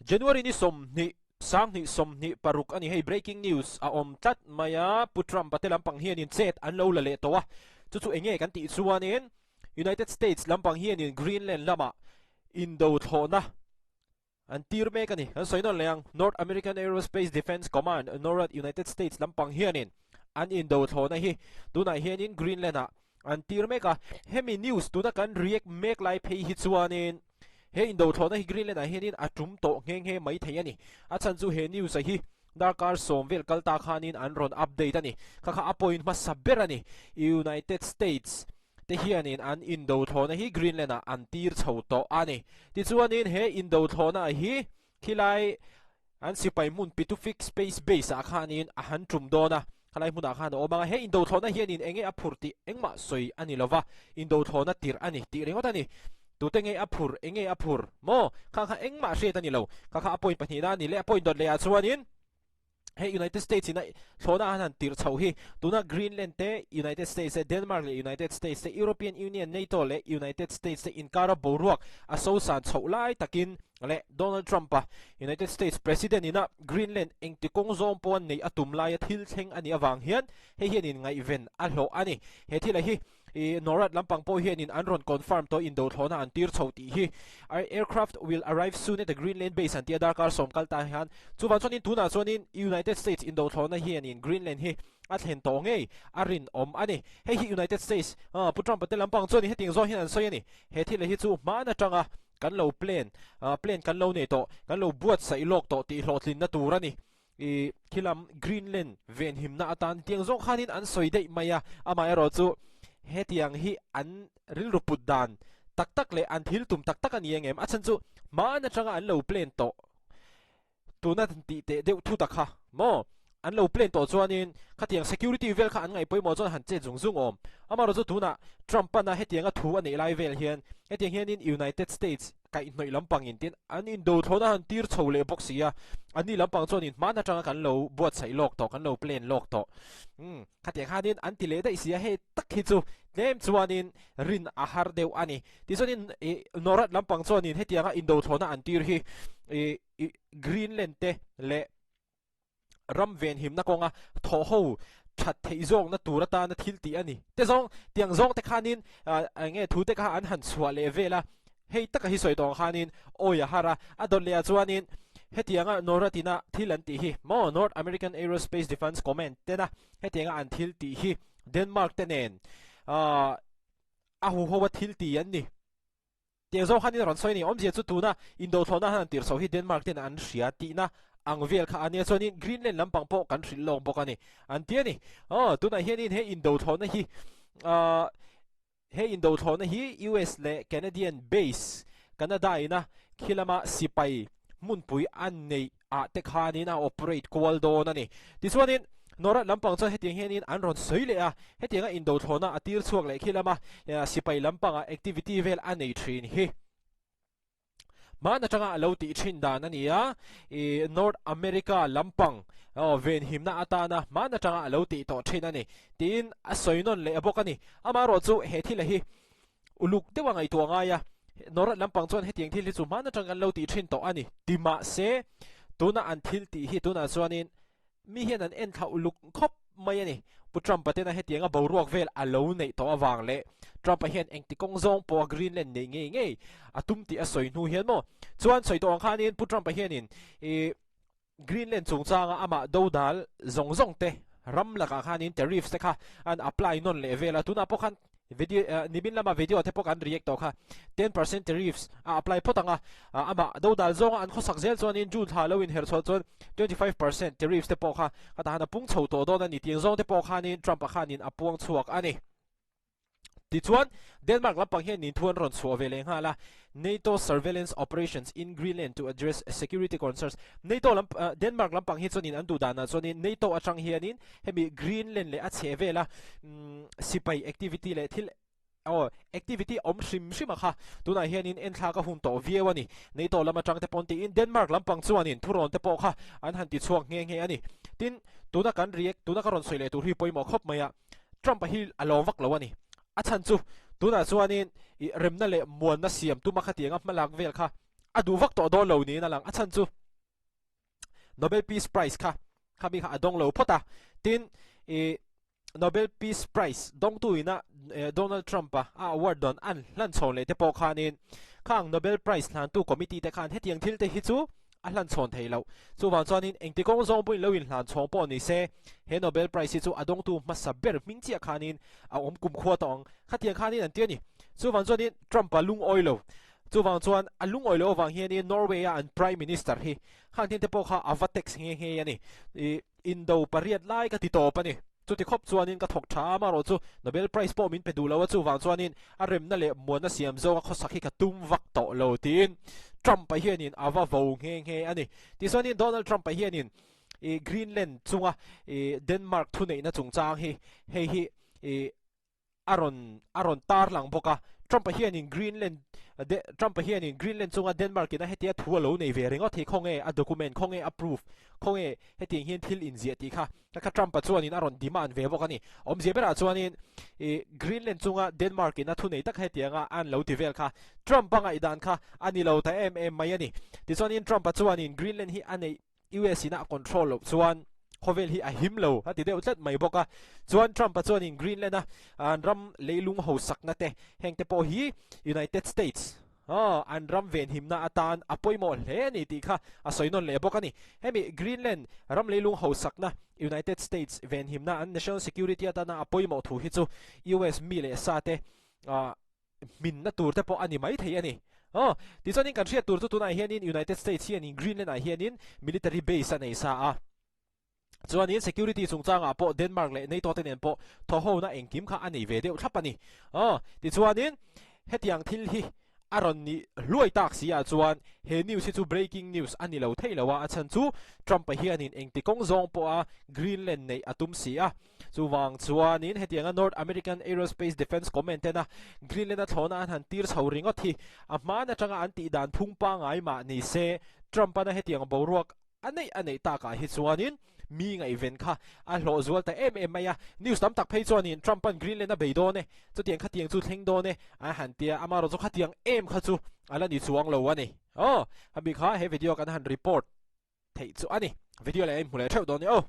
January ni 20 2026 a ni hei breaking news a awm tlat mai a Pu Trump a te lampang hianin chet an lo la leh tawh a chu chu enge kan tih chuanin United States lampang hianin Greenland lamah indo thlawhna an tir mek a ni. Kan sawi nawn leh ang North American Aerospace Defense Command, NORAD, United States lampang hianin an indo thlawhna hi tunah hianin Greenland ah an tir mek a. Hemi news tuna kan react mek lai phei hi chuanin he indo thlawhna hi Greenland ah hianin a tum tawh nghe nghe mai thei a ni. A chhan chu he news a hi darkar sawm vel kal ta khanin an rawn update a ni. Kha kha a point hmasa ber a ni. United States te hianin an indo thlawhna hi Greenland ah an tir chho tawh a ni. Tichuanin he indo thlawhna hi khilai an sipai hmun Pituffik Space Base ah khanin a han tum dawn a, khalai hmunah khan a awm ang a. He indo thlawhna hianin enge a phur tih engmah sawi a ni lova, indo thlawhna tirh a ni tih ringawt a ni. Tute nge a phur, enge a phur maw? Khang kha engmah hriat a ni lo. Kha kha a point pahnihna a ni leh a point dawt leh ah chuanin, Hei United States in a thlawhna an han tirh chhoh hi tuna Greenland te, United States te, Denmark leh United States te, European Union, NATO leh United States te inkara boruak a sosan chhoh lai takin leh Donald Trump a United States President ina Greenland engti kawng zawng pawh an neih a tum laia thil thleng a nih avang hian hei hianin ngaihven a hlawh a ni. He thila hi I NORAD lampang pawh hianin an rawn confirm tawh indo thlawhna an tir chho tih hi. Our aircraft will arrive soon at the Greenland base an tia darkar sawm kal ta hian. Chuvang chuanin tunah chuanin United States indo thlawhna hianin Greenland hi a thlen tawh ngei a rinawm a ni. Hei hi United States Pu Trump-a te lampang chuanin hetiang zawng hian an sawi a ni. He thil hi chu hman atanga kan lo plan plan kan lo nei tawh, kan lo buatsaih lawk tawh tih hlawhtlinna tur a ni. I khilam Greenland venhimna atan tiang zawng khanin an sawi daih mai a, amaherawh chu hetiang hi an rilru put dan tak tak leh an thil tum tak tak a ni engem? A chhan chu hman atanga an lo plan tawh tuna tih teh deuh thu ta kha maw? An lo plan tawh chuanin khatiang security vel kha an ngaih pawimawh chuan han chet zung zung awm. Amaherawh chu tunah Trump pana hetianga thu a neih lai vel hian hetiang hianin United States Kaihhnawih lampangin tin an indo thlawhna han tir chho leh bawk si a, anni lampang chuanin hman atanga kan lo buatsaih lawk tawh, kan lo plan lawk tawh. Umm, khatiang khanin an ti leh daih si a, hei tak hi chu tlem chuanin rin a har deuh a ni. Tichuanin ih Norad lampang chuanin hetianga indo thlawhna an tir hi ih Greenland te leh ram venhimna kawnga thawh ho that theih zawkna tur atana thil tih a ni. Te zawng, tiang zawng te khanin eng nge thu te kha an han chhuah leh vel a, hei taka hi sawi tawh ang khanin awi a har a, a dawt leh ah chuanin hetianga Noratina thil an tih hi maw North American Aerospace Defense Command tena hetianga an thil tih hi Denmark te nen a huho a thil tih an ni. Tiang zawng khan in rawn sawi a ni. Awmzia chu tuna indo thlawhna han an tir chho hi Denmark ten an hria tihna ang vel kha a nia. Chuanin Greenland lampang pawh kan hrilh lawk bawk a ni an ti a ni. Aw tunah hianin he indo thlawhna hi ahh he indo thlawhna hi US leh Canadian base Canada ina khi lama sipai hmunpui a neih ah te khanin a operate kual dawn a ni. Tichuanin Norad lampang chuan hetiang hianin an rawn sawi leh a, hetianga indo thlawhna a tir chhuak leh khi lama sipai lampanga activity vel a nei thin hi hman atanga a lo tih thin dan a ni a, ih North America lampang venhimna atana hman atanga a lo tih tawh thin a ni tiin a sawi nawn leh bawk a ni. Amaherawhchu he thil hi Uluk deuh a ngaihtuah ngai a, Norad lampang chuan hetiang thil hi chu hman atang kan lo tih thin tawh a ni ti mahse tuna an thil tih hi tunah chuanin mi hian an en thla uluk khawp mai a ni. Pu Trump-a tena hetianga boruak vel a lo neih tawh avang leh Trump-a hian engti kawng zawng pawha Greenland neih ngei ngei a tum tih a sawi hnu hian maw chuan sawi tawh ang khanin Pu Trump-a hianin ih Greenland chungchanga amah dodal zawng zawng te ram lakah khanin tariffs te kha an apply nawn leh vel a, tunah pawh khan video nimin lama video te pawh kan react tawh kha 10% tariffs a apply phawt ang a, amah dodal zawnga an khawsak zel chuanin June thla lo inher chhuah chuan 25% tariffs te pawh kha khatah han a pung chho tawh dawn a ni tih ang zawng te pawh khanin Trump-a khanin a puang chhuak a ni. Tichuan, Denmark lampang hian ninthu an rawn chhuah ve leh nghal a, NATO surveillance operations in Greenland to address security concerns. NATO lam, Denmark lampang hi chuanin an duh danah chuanin NATO atang hianin hemi Greenland leh a chheh vela sipai activity leh thil aw activity awm hrim hrim a kha tunah hianin enthlak a hun tawh viau a ni. NATO lam atang te pawn tiin Denmark lampang chuanin thurawn te pawh kha an han ti chhuak nghe nghe a ni. Tin, tuna kan react, tuna ka rawn sawi leh tur hi pawimawh khawp mai a. Trump-a hi a lawm vak lo a ni. A chhan chu tunah chuanin i remna leh muanna siam tuma khatianga hmalak vel kha a duh vak tawh dawn lo niin a lang. A chhan chu Nobel Peace Prize kha khami kha a dawng lo phawt a. Tin, i Nobel Peace Prize dawngtu ina Donald Trump a a award dawn an hlan chhawn leh te pawh khanin khang Nobel Prize hlantu committee te khan hetiang thil te hi chu a hlan chhawn thei loh. Chuvang chuanin engti kawng zawng pawhin lo inhlan chhawng pawh ni se, he Nobel Prize hi chu a dawngtu hmasa ber hming chiah khanin a awm kumkhua tawh ang. Khatiang khanin an ti a ni. Chuvang chuanin Trump-a lungawi lo. Chuvang chuan a lungawi loh avang hianin Norway-a an Prime Minister hi khang thinte pawh kha a va text nghe nghe a ni. I indo pariat lai ka ti tawp a ni. Chuti khawp chuanin ka thawk tha a, amaherawh chu Nobel Prize pawh min pe duh lo a, chuvang chuanin a remna leh muanna siam zawnga khawsak hi ka tum vak tawh lo tiin Trump-a hianin a va vo nghe nghe a ni. Tichuanin Donald Trump-a hianin i Greenland chunga i Denmark thuneihna chungchang hi hei hi i a rawn a rawn tarlang bawk a. Trump-a hianin Greenland de Trump-a hianin Greenland chunga Denmark ina hetia thu a lo nei ve ringawt hi khawnge a document khawnge a proof khawnge hetiang hian thil inziah tih kha ka kha Trump-a chuanin a rawn demand ve bawk a ni. Awmzia berah chuanin i Greenland chunga Denmark ina thu nei tak hetianga an lo ti vel kha Trump-a ngaihdan kha a ni lo ta em em mai a ni. Tichuanin Trump-a chuanin Greenland hi a neih US in a control loh chuan khawvel hi a him lo a ti deuh tlat mai bawk a. Chuan Trump-a chuanin Greenland-a an ram leilung hosakna te heng te pawh hi United States an ram venhimna atan a pawimawh hle a ni tih kha a sawi nawn leh bawk a ni. Hemi Greenland ram leilung hosakna United States venhimna an national security atana a pawimawh thu hi chu US mi leh sa te hminna tur te pawh a ni mai thei a ni. Aw, tichuanin kan hriat tur chu tunah hianin United States hianin Greenland ah hianin military base a nei sa a. Chuanin security chungchangah pawh Denmark leh NATO te nen pawh thawhhona engkim kha a nei ve deuh thlap a ni. Aw, tichuanin hetiang thil hi a rawn nih hluai tak si ah chuan he news hi chu breaking news a ni lo thei lo a, a chhan chu Trump-a hianin engti kawng zawng pawha Greenland neih a tum si a. Chuvang chuanin hetianga North American Aerospace Defense Command tena Greenland-a thlawhna an han tir chho ringawt hi a hmaan atanga an tih dan phung pangngai mah ni se, Trump-ana hetiang boruak a neih a neih takah hi chuanin mi ngaihven kha a hlawh zual ta em em mai a. News tam tak phei chuanin Trump-a'n Greenland a bei dawn e, chutiang khatiang chu thleng dawn e an han tia, amaherawh chu khatiang em kha chu a la ni chuang lo a ni. Aw, hemi kha he video kan han report theih chu a ni. Video leh a inhmu leh theuh dawn e aw.